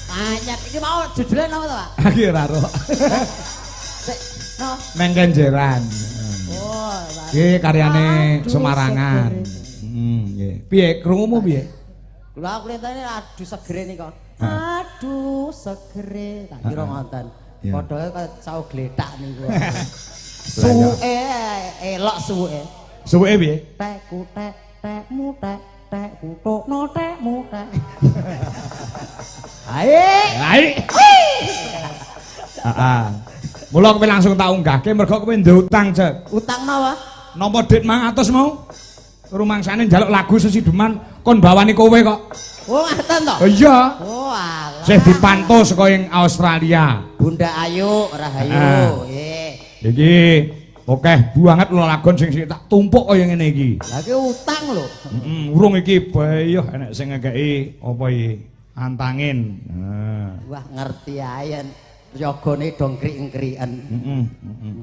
Anyar iki mau judulnya napa to, Pak? Iki ora ro. Sik, no. Neng Kenjeran. Oh, Pak. Iki karyane Aduh, Semarangan. segere. Heeh, nggih. Piye krungumu piye? Kula aku lintane aduh segere nika. Aduh segere tak kira ngoten. Iya. Padha kaya cau gletak niku. Suwuke elok suwuke. Suwuke piye? Tekku tek tekmu tek tek kutukno tekmu tek. Ae. Ae. Heeh. Mula kowe langsung tak unggahke mergo kowe ndek utang, Cek. Utang napa? Napa dit 500 mau? Rumangsane njaluk lagu sesideman kon bawani kowe kok. Oh, ngaten to? Oh iya. Oh, alah. Sing dipanto saka ing Australia. Bunda Ayu, Rahayu. Nggih. Iki akeh banget lelagon sing sing tak tumpuk kaya ngene iki. Lah iki utang lho. Heeh, urung iki bayoh enek sing ngekeki apa iki? Antangin. Heeh. Wah, ngerti ae yen yogane do ngrik-ngriken. Heeh, heeh.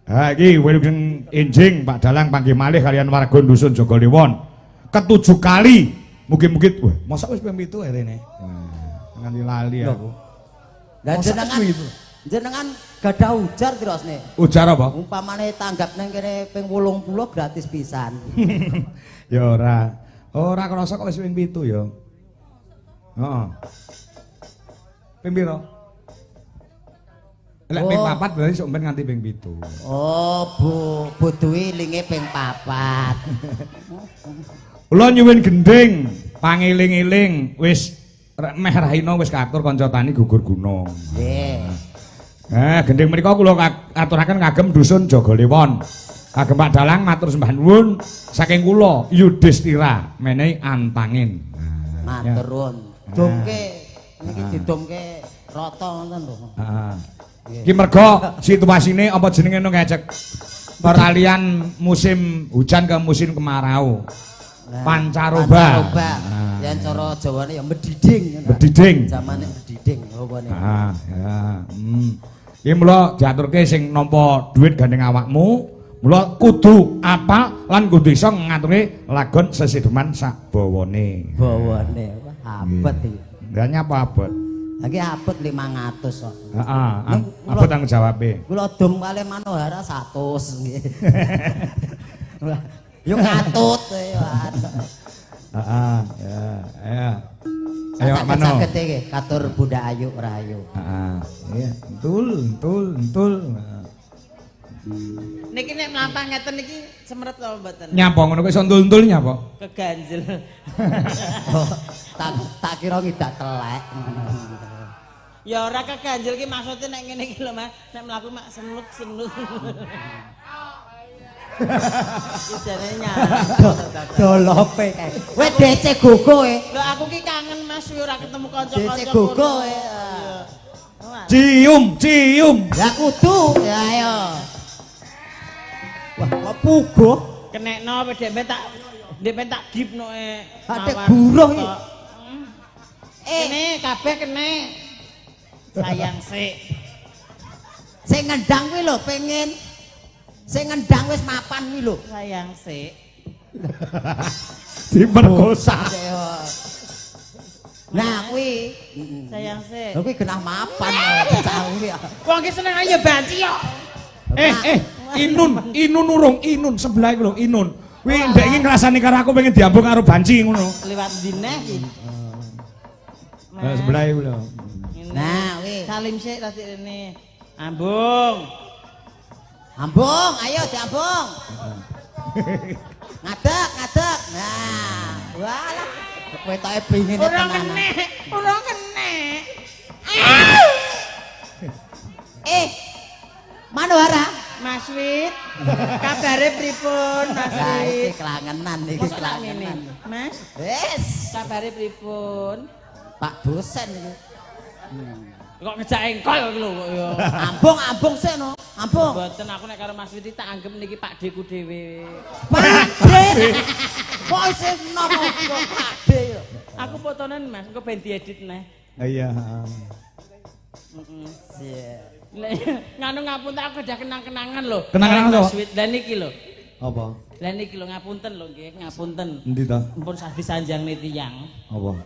Ha iki wilujeng enjing Pak Dalang panggih malih kalian warga dusun Jogolewon. Ketujuh kali. Mugi-mugi wah, mosok wis ping 7 rene. Wah, nganti lali aku. Lah Mosok jenengan wis pitu? Jenengan gadah ujar terusne. Ujar apa? Umpamane tanggap nang kene ping 80 gratis pisan. Ya ora. Ora krasa kok wis ping 7 ya. Heeh. Ping piro? Lek ping Oh. 4 berarti sok ben nganti ping 7. Oh, Bu, Bu Dwi linge ping 4. Kula nyuwun gending pangeling-eling wis meh rahina wis katur kanca tani gugur gunung. Nggih. Gending menika kula aturaken kagem dusun Jogolewon. Kagem Pak Dalang matur sembah nuwun saking kula Yudhistira menehi antangin. Nah, Matur nuwun. Dumke niki didumke rata ngoten lho. Heeh. Iki mergo situasine apa jenenge nang ngecek peralihan musim hujan ke musim kemarau. Nah, Pancaroba. Pancaroba. Nah. Yen cara Jawane ya mediding ngono. Bediding. Zamane bediding opone. Ah, ya. Iki mula diaturke sing nampa dhuwit gandeng awakmu, mula kudu apal lan kudu iso ngaturke lagon sesideman sak bawane. Bawane. Wah, abot iki. Lah nyapa abot? Lah iki abot 500 kok. Heeh, Ning abot tanggung jawabe. Kula dum kalih Manohara 100 nggih. Wah, yo katut ya. Heeh, ya, ya. Ayo Mano. Saged iki katur Bunda Ayu Rahayu. Heeh, iya, entul, entul, entul. Niki nek mlampah ngeten niki semerep to mboten? Nyapa ngono kok iso entul-entul nyapa? Keganjel. Oh, tak tak kira ngidak telek. Ya ora keganjel ki maksudnya nek ngene iki lho Mas, nek mlaku mak senut-senut. Iki jane nyapa. Dolope kae. Kowe DC gogo e. Lho aku ki kangen Mas ora ketemu kanca-kanca. DC gogo e. Cium, cium. Ya kudu, ya ayo. Wah, kok puguh? Kenekno apa dhek tak dhek tak gipno e. Ate guruh iki. Eh, Kene kabeh kene. Sayang sik. Sing ngendang kuwi lho pengen. Sing ngendang wis mapan kuwi lho. Sayang sik. Diperkosa. Nah kuwi. Sayang sik. Lho kuwi genah mapan bocah kuwi. Wong ki seneng aja banci yo. Eh, Inun, Inun urung, Inun sebelah iku lho, Inun. Kuwi ndek iki ngrasani karo aku pengen diambung karo banci ngono. Liwat ndine iki. Sebelah iku lho. Nah, kuwi. Salim sik tadi rene. Ambung. Ambung, ayo diambung. Ngadeg, ngadeg. Nah, walah. Wetoke pingin Ora kenek, ora kenek. Eh. Manohara. Mas Wit, kabare pripun Mas Lah iki Wit? kelangenan iki Mosok tak ngene. kelangenan. Mas, Wis, kabare pripun? Pak dosen iki. Kok ngejak engkol iki lho kok ya. Ambung, ambung sik no. Ambung. Mboten aku nek karo Mas Wit iki tak anggep niki Pakdheku dhewe. Pakde. Kok isih enom kok Pakde yo. Aku fotonen Mas, engko ben diedit neh. Iya. Heeh. Sik. Nganu ngapunten aku udah kenang-kenangan lho. Kenang-kenangan Mas apa? Wit, lah niki lho. Apa? Lah niki lho ngapunten lho nggih, ngapunten. Endi ta? Mpun sah disanjangne tiyang. Apa?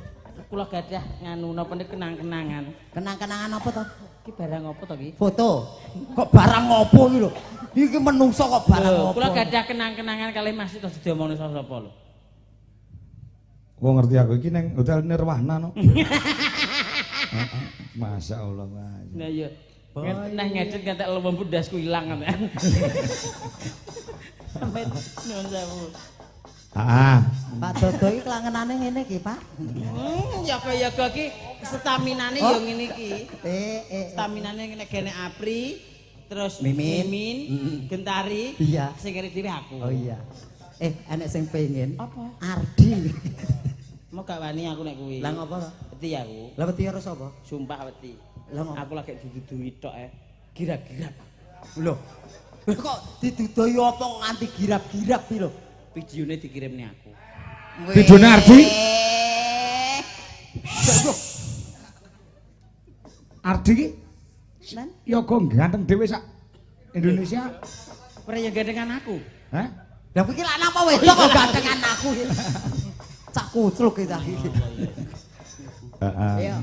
Kula gadah nganu napa niku kenang-kenangan. Kenang-kenangan apa to? Iki barang apa to iki? Foto. Kok barang opo iki lho? Iki menungso kok barang opo? Kula gadah kenang-kenangan kalih Mas itu diomongne sapa lho. Wong ngerti aku iki ning Hotel Nirwana no. Masya Allah, Mas. Nah iya. Nah ngedit ngantek lembut ndasku ilang ngantek. Sampai nuwun sewu. Heeh. Pak Dodo iki kelangenane ngene iki, Pak. Yoga-yoga iki staminane ya ngene iki. Staminane nek gene Apri, terus Mimin, Gentari, iya. Sing kene dhewe aku. Oh iya. Enek sing pengen. Apa? Ardi. Mau gak wani aku nek kuwi. Lah ngopo to? Wedi aku. Lah wedi karo sapa? Sumpah wedi. Lah ngopo? Aku lagi diduduhi tok ae. Girap-girap. Lho. Kok diduduhi apa kok nganti girap-girap iki lho? Videone dikirimne aku. Videone Ardi? Ardi ki yoga ganteng dhewe sak Indonesia. Ora ya gandengan aku. Hah? Lah kowe iki lak napa wedok kok gandengan aku iki. Cak kucluk iki cah iki. Heeh. Iya.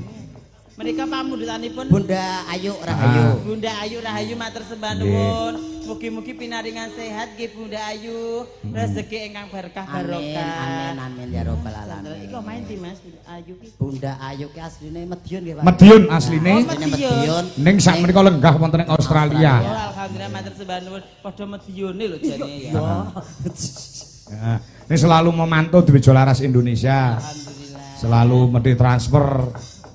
Menika pamundutanipun Bunda Ayu Rahayu. Bunda Ayu Rahayu matur sembah nuwun. Mugi-mugi pinaringan sehat nggih Bunda Ayu, rezeki ingkang berkah barokah. Amin amin ya robbal alamin. Iki omahe ndi Mas Bunda Ayu ki? Bunda Ayu ki asline Madiun nggih Pak. Madiun asline. Oh, Madiun. Ning sak menika lenggah wonten ing Australia. Oh, alhamdulillah matur sembah nuwun. Padha Madiune lho jane ya. Heeh. Ini selalu memantau Dwijo Laras Indonesia. Alhamdulillah. Selalu mesti transfer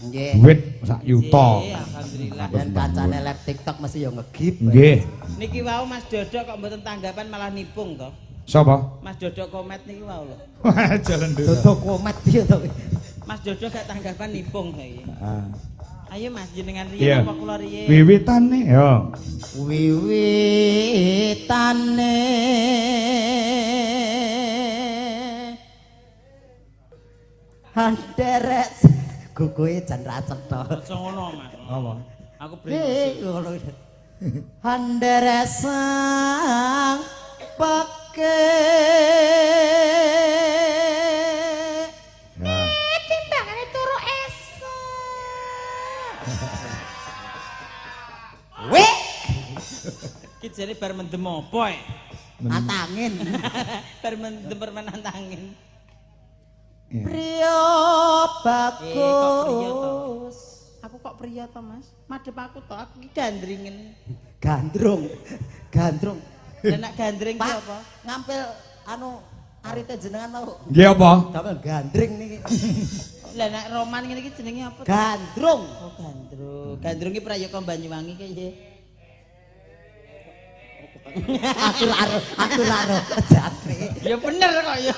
nggih. Duit sak yuta. Alhamdulillah. Dan kancane live TikTok mesti ya ngegip. Nggih. Niki wau Mas Dodo kok mboten tanggapan malah nipung to. Sapa? Mas Dodo komet niki wau lho. Wah, jalan dulu. Dodo komet piye to? Mas Dodo gak tanggapan nipung saiki. Heeh. Ayo Mas jenengan riyen apa kula riyen? Wiwitane yo. Wiwitane anderek guguhe jan ra cetha. Aja ngono Mas. Apa? Aku brengos. Ngono. Anderek sang peke. Ya. Timbangane turu esuk. Weh, Ki jane bar mendem apa? Antangin. Bar mendem permen antangin. Priyo bagus. Aku kok priya to, Mas? Madhep aku to, aku ki gandringen. Gandrung. Gandrung. Lah nek gandring ki apa? Ngampil anu arite jenengan mau. Nggih apa? Damel gandring niki. Lah nek roman ngene iki jenenge apa? Gandrung. Oh, gandrung. Gandrung ki prayoga Banyuwangi ki nggih. Aku laro, aku laro jatri. Ya bener kok ya.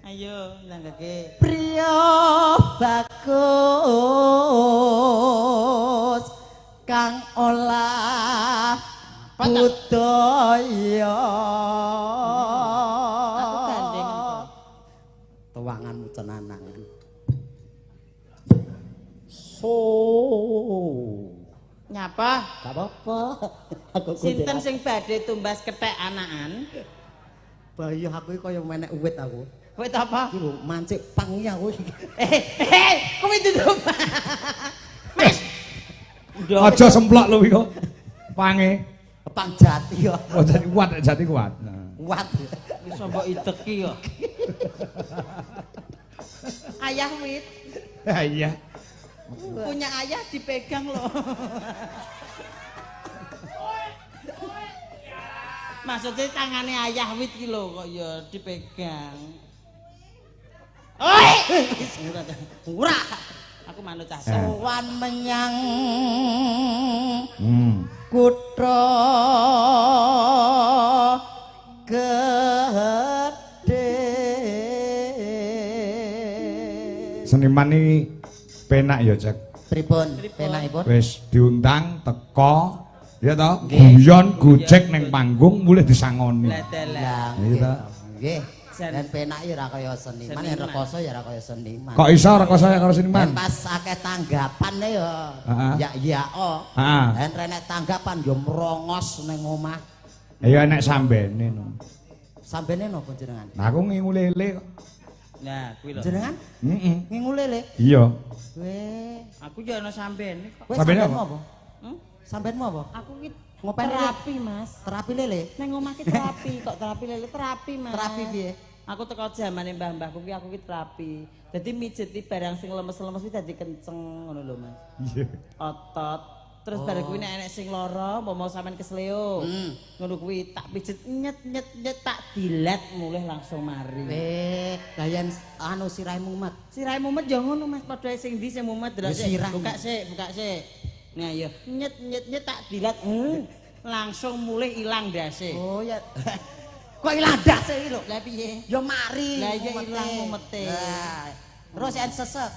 Ayo, nanggake. Priyo bagus kang olah budaya. Aku gandeng to. Tuwangan cenanangan. So. Nyapa? Gak apa-apa. Aku sinten sing badhe tumbas kethek anakan? Bayu aku iki kaya menek uwit aku. Wit apa? Iki lho mancik pang iki aku. Kuwi tutup. Mas. Aja semplok lho iki kok. Pange. Pang jati kok. Oh jati kuat, jati kuat. Kuat. Iso mbok ideki kok. Ayah wit. Iya. Punya ayah dipegang loh. Maksudnya tangane ayah wit ki lho kok ya dipegang. Oi! Ora. Aku manut cah. Sowan menyang kutha gedhe. Seniman iki penak ya, Cek. Pripun penakipun? Wis diundang teko ya toh, guyon gojek ning panggung mulih disangoni. Lah Iya toh. Nggih. Dan penak ya ora kaya seniman, yen rekoso ya ora kaya seniman. Kok iso rekoso ya karo seniman? Ben pas akeh tanggapan ya. Ya ya oh. Heeh. Yen renek tanggapan ya mrongos ning omah. Ya enek sambene no. Sambene napa jenengan? Nah aku ngingu lele kok. Nah, kuwi lho. Jenengan? Heeh. Ngingu lele. Iya. Weh. Aku ya ana sambene kok. Sambene Sambenmu apa? apa? Hmm? Sambenmu apa? Aku ki Ngopeni terapi, Mas. Terapi lele. Nang omah ki terapi, kok terapi lele terapi, Mas. Terapi piye? Aku teko jamane mbah-mbahku ki aku ki terapi. Dadi mijeti barang sing lemes-lemes kuwi dadi kenceng ngono lho, Mas. Iya. Otot. Terus bar kuwi nek enek sing lara, umpama sampean kesleo. Ngono kuwi tak pijet nyet nyet nyet tak dilat mulih langsung mari. Weh, lah yen anu sirahe mumet. Sirahe mumet ya ngono Mas, padha ae sing ndi sing mumet delok Ya, sik. sirah. Buka sik, buka sik. Nah ya, nyet nyet nyet tak dilat. Langsung mulih ilang ndase. Oh ya. Kok ilang ndase iki lho? Lah piye? Ya mari. Lah iya mumete. ilang mumete. Lah, terus yen sesek.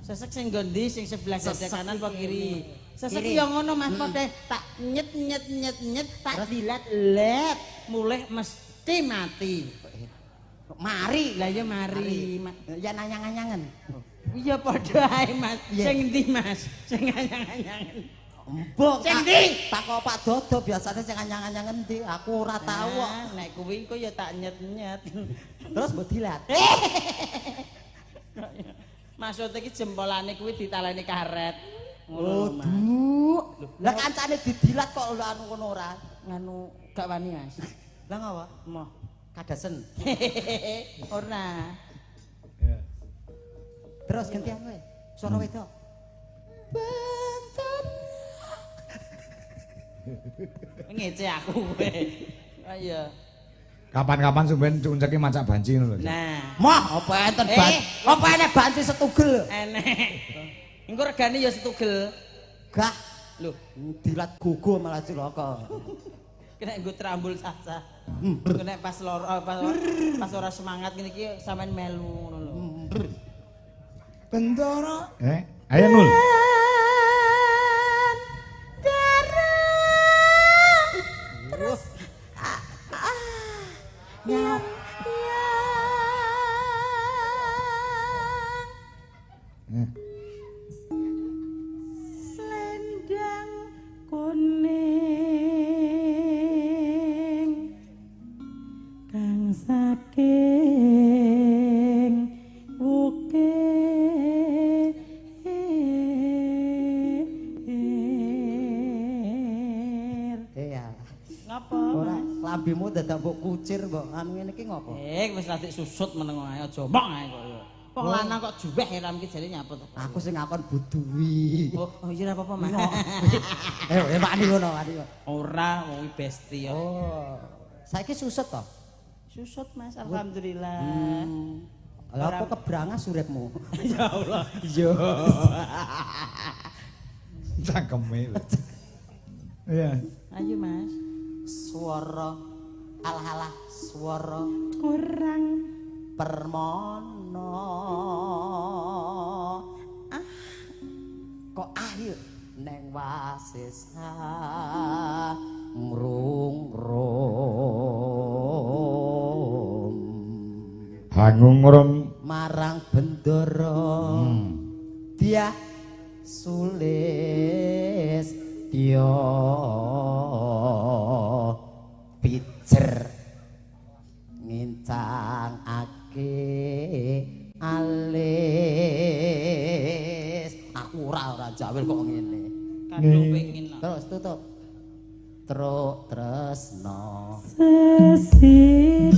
Sesek sing nggo ndi sing sebelah dada Sesek kanan apa iki. kiri? Sesek Kiri. ya ngono Mas, padha tak nyet nyet nyet nyet tak dilat let mulih mesti mati. Mari. Lah ya mari. Ya nanyang-anyangen. Iya padha ae Mas. Iya. Sing endi Mas? Sing anyang-anyangen. Mbok. Sing ndi? Takok Pak Dodo biasane sing anyang-anyangen ndi? Aku ora tau kok. Nah, nek kuwi engko ya tak nyet-nyet. Terus mbok dilat. Maksud iki jempolane kuwi ditaleni karet. Ngono lho, Mas. Waduh. Lah kancane didilat kok lho anu ngono ora. Nganu gak wani Mas. Lah ngapa? Moh. Kadasen. Ora. Terus gantian kowe. Suara wedok. Benten. Ngece aku kowe. Ayo. Kapan-kapan sampean cunceke macak banci ngono lho. Nah, Moh, apa enten ban? Apa enek banci setugel? Enek. Engko regane ya setugel. Gah, Lho, dilat gogo malah cilaka. Kena nggo trambul saja. Kena pas loro pas ora semangat ngene iki sampean melu ngono lho. Bendoro. Ayo Nul. Terus nyap. Selendang kuning kang saking ukir. Iya. Ngapa? Ora klambimu dadak mbok kucir mbok anu ngene iki ngopo? Wis lagi susut meneng ae aja omong ae kok ya. Wong lanang kok juweh ram iki jare nyapa to. Aku sing ngakon buduwi. Oh, iya ora apa-apa, Mas. Wani ngono, wani. Ora, wong iki besti ya. Oh. Saiki susut to? Susut, Mas, alhamdulillah. Lah apa kebrangas uripmu? Ya Allah. Iya. Cangkeme lho. Iya. Ayo, Mas. Swara alah-alah swara kurang permono. Ah. Kok akhir neng wasesa ngrung-rum hangungrum marang bendara dia sulis dia pijer ngincangake alis. Aku ora jawil kok ngene. Kadung pengin. Terus tutup. Truk tresno. Sesih.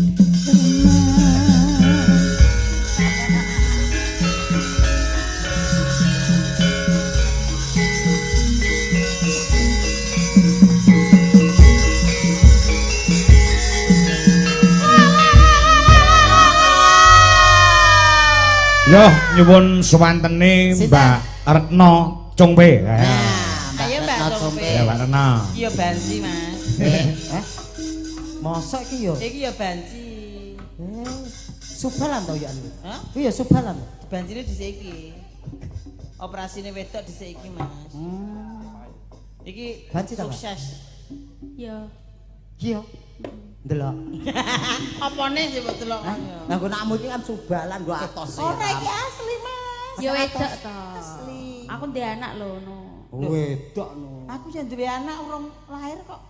Yo nyuwun suwantene Mbak Retno Congpe. Nah, Ayo Mbak Congpe. Ya Mbak Retno. Iki ya banci, Mas. Mosok iki yo. Iki ya banci. Subalan to ya. Hah? Iya subalan. Bancine dhisik iki. Operasine wedok dhisik iki, Mas. Iki Banci ta, Mbak? sukses. Yo. Iya. Ndelok. Apane sih mbok delok? Lah nggonakmu iki kan subalan nggo atos ya. Ora iki asli, Mas. Ya wedok to. Asli. Aku ndek anak lho no. Wedok no. Aku jan duwe anak urung lahir kok.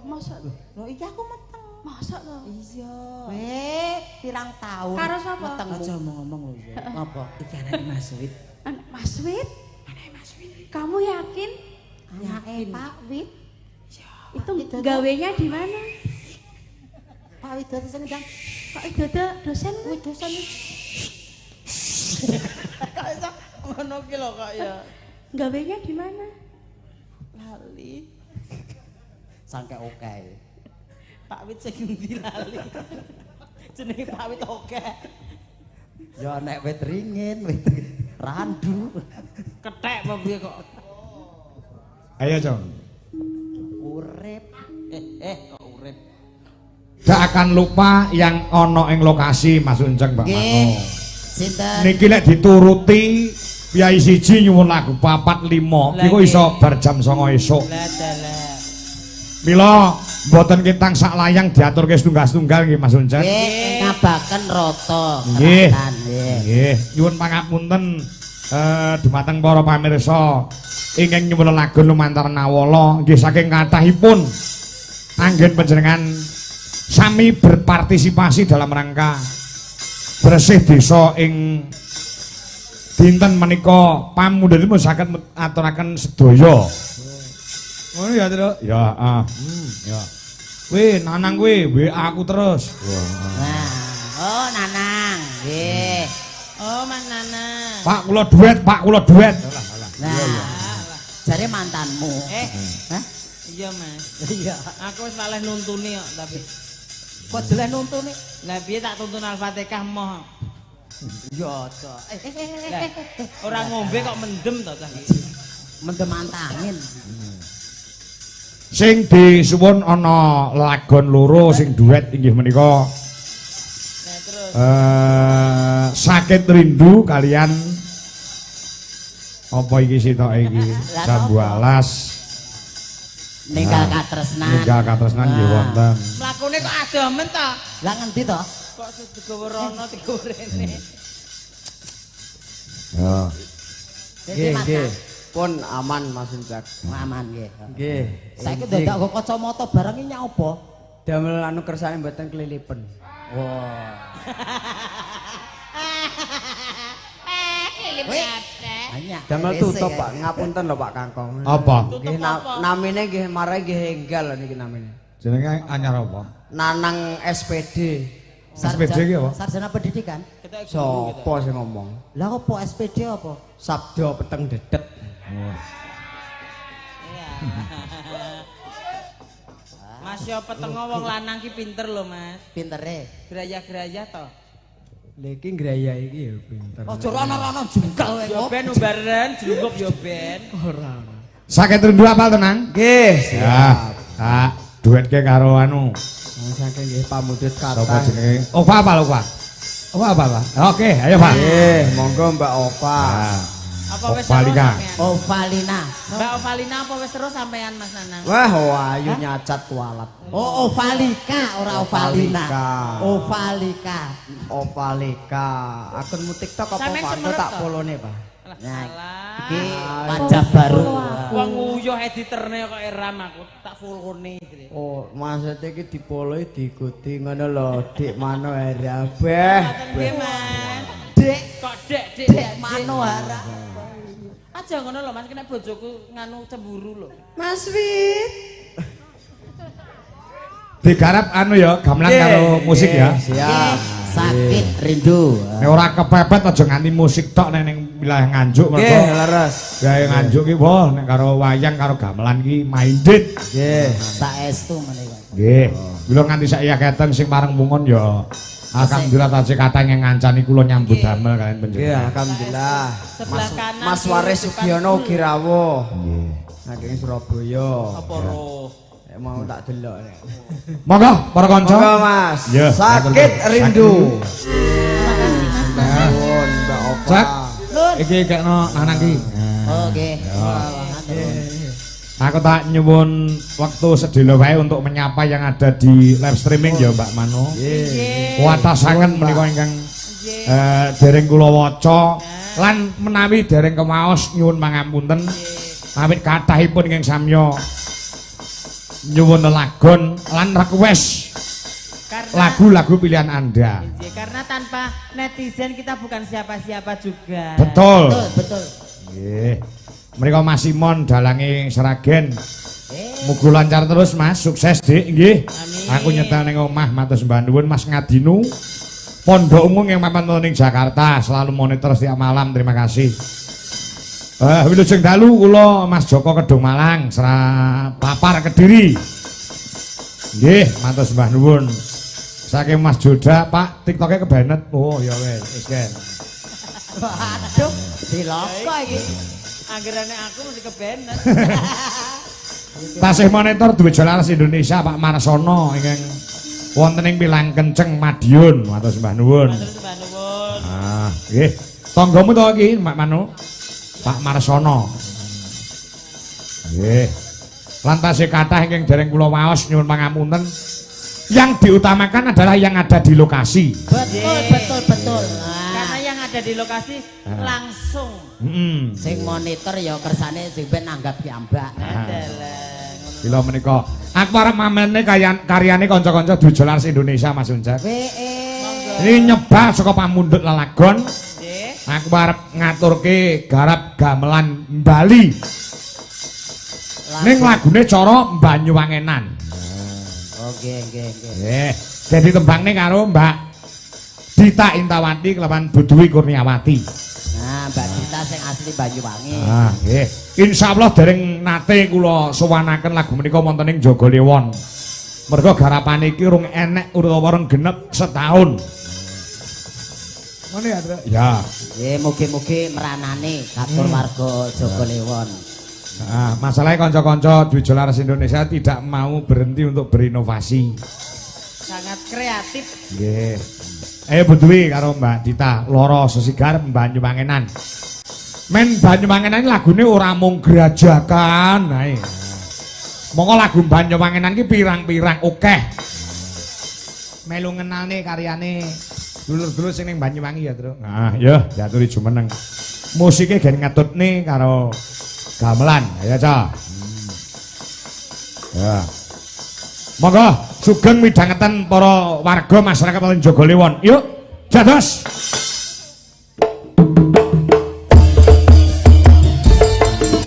Mosok Lho iki aku meteng. Mosok to? Iya. Weh, pirang tahun. Karo sapa? Wetengmu. Aja ngomong-ngomong lho ya. Ngapa? Iki anake Mas Wit. Anak Mas Wit? Anake Mas Wit. Kamu yakin? Anake Pak Wit. Itu gawenya di mana? Pak Widodo sing ndang. Pak Widodo dosen? Kuwi dosen. Kok iso ngono ki lho kok ya. Gawenya di mana? Lali. Sangke oke. Pak Wit sing endi lali. Jenenge Pak Wit oke. Ya nek wit ringin, wit randu. Kethek apa piye kok? Ayo, Cong. Urip. Kok urip. Gak akan lupa yang ono ing lokasi Mas Unceng Mbak Nggih. Mano. Sinten? Niki lek dituruti piyai siji nyuwun lagu 4 5 iki kok iso bar jam 09.00 esuk. Lah dalah. Mila mboten kitang sak layang diaturke setunggal-setunggal nggih Mas Unceng. Nggih, ngabaken rata Nggih. keratan nggih. Nggih, nyuwun pangapunten dumateng para pamirsa ingkang nyuwun lagu lumantar Nawala nggih saking kathahipun anggen panjenengan sami berpartisipasi dalam rangka bersih desa ing dinten menika pamundhutipun saged aturaken sedaya. Ngono ya, Tru? Ya, ah. Ya. Kuwi Nanang kuwi WA aku terus. Wah. Nah, oh Nanang, nggih. Oh, Mas Nanang. Pak kula duet, Pak kula duet. Alah, alah. Nah, jare mantanmu. Hah? Iya, Mas. Iya. Aku wis waleh nuntuni kok, tapi Kok jeleh nuntune? lah piye tak tuntun Al-Fatihah moh. Ya aja. Lah, ora ngombe kok mendem to cah iki. Mendem antangin. Sing disuwun ana lagon loro sing duet inggih menika Nah, terus Sakit Rindu kalian apa iki sitoke iki? Lah, Jambu alas. Ninggal katresnan. Ninggal katresnan nggih wonten. Mlakune kok adoh men to? Lah ngendi to? Kok digawa rono digawa rene. Ya. Jadi Nggih, Mas nggih. Pun aman Mas Uncak. Aman nggih. Nggih. Saiki dadak nggo kacamata bareng iki nyapa? Damel anu kersane mboten kelilipen. Wah. Kelilip kabeh. Banyak. Damel WC tutup ya. Pak, ngapunten lho Pak Kangkong. Apa? Nggih namine nggih marai nggih enggal lho niki namine. Jenenge anyar apa? Nanang SPD. SPD ki apa? Sarjana pendidikan. Sopo sing ngomong? Lah apa SPD apa? Sabda peteng dedet. Wah. Iya. Mas yo petengo wong lanang ki pinter lho, Mas. Pintere. Gerayah-gerayah to. Lha iki ngrayah iki ya pinter. Aja rono-rono jungkel kowe. Yo ben umbaren jlungup yo ben. Ora ora. Sakit Rindu apal tenang? Nggih, Ya, siap. tak duetke karo anu. Wong saking nggih pamundhut Sapa kathah. jenenge? Ova apa Ova? Ova apa, Pak? Oke, ayo Pak. Nggih, monggo Mbak Ova. Nah, Apa wis seru Ovalika. sampean? Ovalina. Mbak Ovalina apa wis seru sampean Mas Nanang? Wah, ayu nyacat kualat. Oh, Ovalika ora Ovalina. Ovalika. Ovalika. Ovalika. Akunmu TikTok apa Sampean Pak? semerep Tak to? follow-ne, Pak. Alah, Nah, salah. iki wajah baru. Wong nguyuh editerne kok eram aku, tak follow-ne. Oh, maksudnya iki dipoloi diikuti ngono lho, Dik Manohara. Beh. Ngoten nggih, Mas. Dek, Kok dek dek Dek Manohara. Aja ngono lho Mas, kena bojoku nganu cemburu lho. Mas Wit. Digarap anu ya, gamelan karo musik ya. Siap. Sakit rindu. Nek ora kepepet aja nganti musik tok nek ning wilayah Nganjuk Nggih, mergo leres. gawe Nganjuk ki wah nek karo wayang karo gamelan ki minded. Nggih. Saestu menika. Nggih. Kula nganti saiki aketen sing pareng mungun ya. Alhamdulillah tasih kathah ingkang ngancani kula nyambut damel kalian Nggih, panjenengan. alhamdulillah. Sebelah Mas kanan, Mas kiri, Waris depan, Sugiono full. ugi rawuh. Nggih. Saking Surabaya. Apa roh? Nek mau tak delok nek. Monggo para kanca. Monggo Mas. Ya, Sakit rindu. Terima kasih Mas Nanang. Nuwun Mbak Opa. Cak. Iki kekno Nanang ki. Oke. Aku tak nyuwun waktu sedelo wae untuk menyapa yang ada di live streaming ya Mbak Mano. Nggih. Kuwata sanget menika ingkang dereng kula waca lan menawi dereng kemaos nyuwun pangapunten. Awit kathahipun ingkang samya nyuwun lelagon lan request Lagu-lagu pilihan Anda. Nggih, karena tanpa netizen kita bukan siapa-siapa juga. Betul. Betul, betul. Nggih. Mriko Mas Simon dalange Sragen. Eh, Mugi lancar terus Mas, sukses Dik nggih. Amin. Aku nyetel ning omah, matur sembah nuwun Mas Ngadinu. Pondok Ungu yang mapan ning Jakarta, selalu monitor setiap malam. Terima kasih. Wilujeng dalu kula Mas Joko Kedung Malang, Papar Kediri. Nggih, matur sembah nuwun. Saking Mas Joda, Pak, TikToke kebanet. Oh, ya wis, wis ken. Waduh, diloko iki. Anggerane aku mesti kebenet. Tasih monitor Duwe Jolaras Indonesia Pak Marsono ingkang wonten ing Pilang Kenceng Madiun, matur sembah nuwun. Matur sembah nuwun. Ah, nggih. Tanggamu to iki, Pak Manu? Pak Marsono. Nggih. Lan tasih kathah ingkang dereng kula waos, nyuwun pangapunten. Yang diutamakan adalah yang ada di lokasi. Betul, betul, betul. Karena Nah, yang ada di lokasi langsung. Sing monitor ya kersane sing ben nanggap piyambak. Adalah ngono. Bila menika aku arep mamene karyane kanca-kanca Dwijolaras Indonesia, Mas Uncek. WE. Ini nyebar saka pamundhut lelagon. Nggih. Aku arep ngaturke garap gamelan Bali. Ning lagune cara Banyuwangenan. Oh, nggih, nggih, nggih. Nggih. Dadi tembangne karo Mbak Dita Intawati kelawan Bu Dwi Kurniawati. Nah, Mbak Dita sing asli Banyuwangi. Ah, nggih. Insyaallah dereng nate kula sowanaken lagu menika wonten ing Jogolewon. Mergo garapane iki urung enek utawa urung genep setahun. Ngono ya, Truk? Ya. Nggih, mugi-mugi meranane katur warga Jogolewon. Nah, masalahnya kanca-kanca Dwijolaras Indonesia tidak mau berhenti untuk berinovasi. Sangat kreatif. Nggih. Ayo Bu Dwi karo Mbak Dita, loro sesigar Banyuwangenan. Men Banyuwangenan lagune ora mung grajagan ae. Monggo lagu Banyuwangenan ki pirang-pirang akeh. Melu ngenalne karyane dulur-dulur sing ning Banyuwangi ya, Truk. Nah, ya diaturi jumeneng. Musike gen ngetutne karo gamelan. Ayo, Cak. Ya. Monggo sugeng midhangetan para warga masyarakat wonten Jogolewon. Yuk, dados.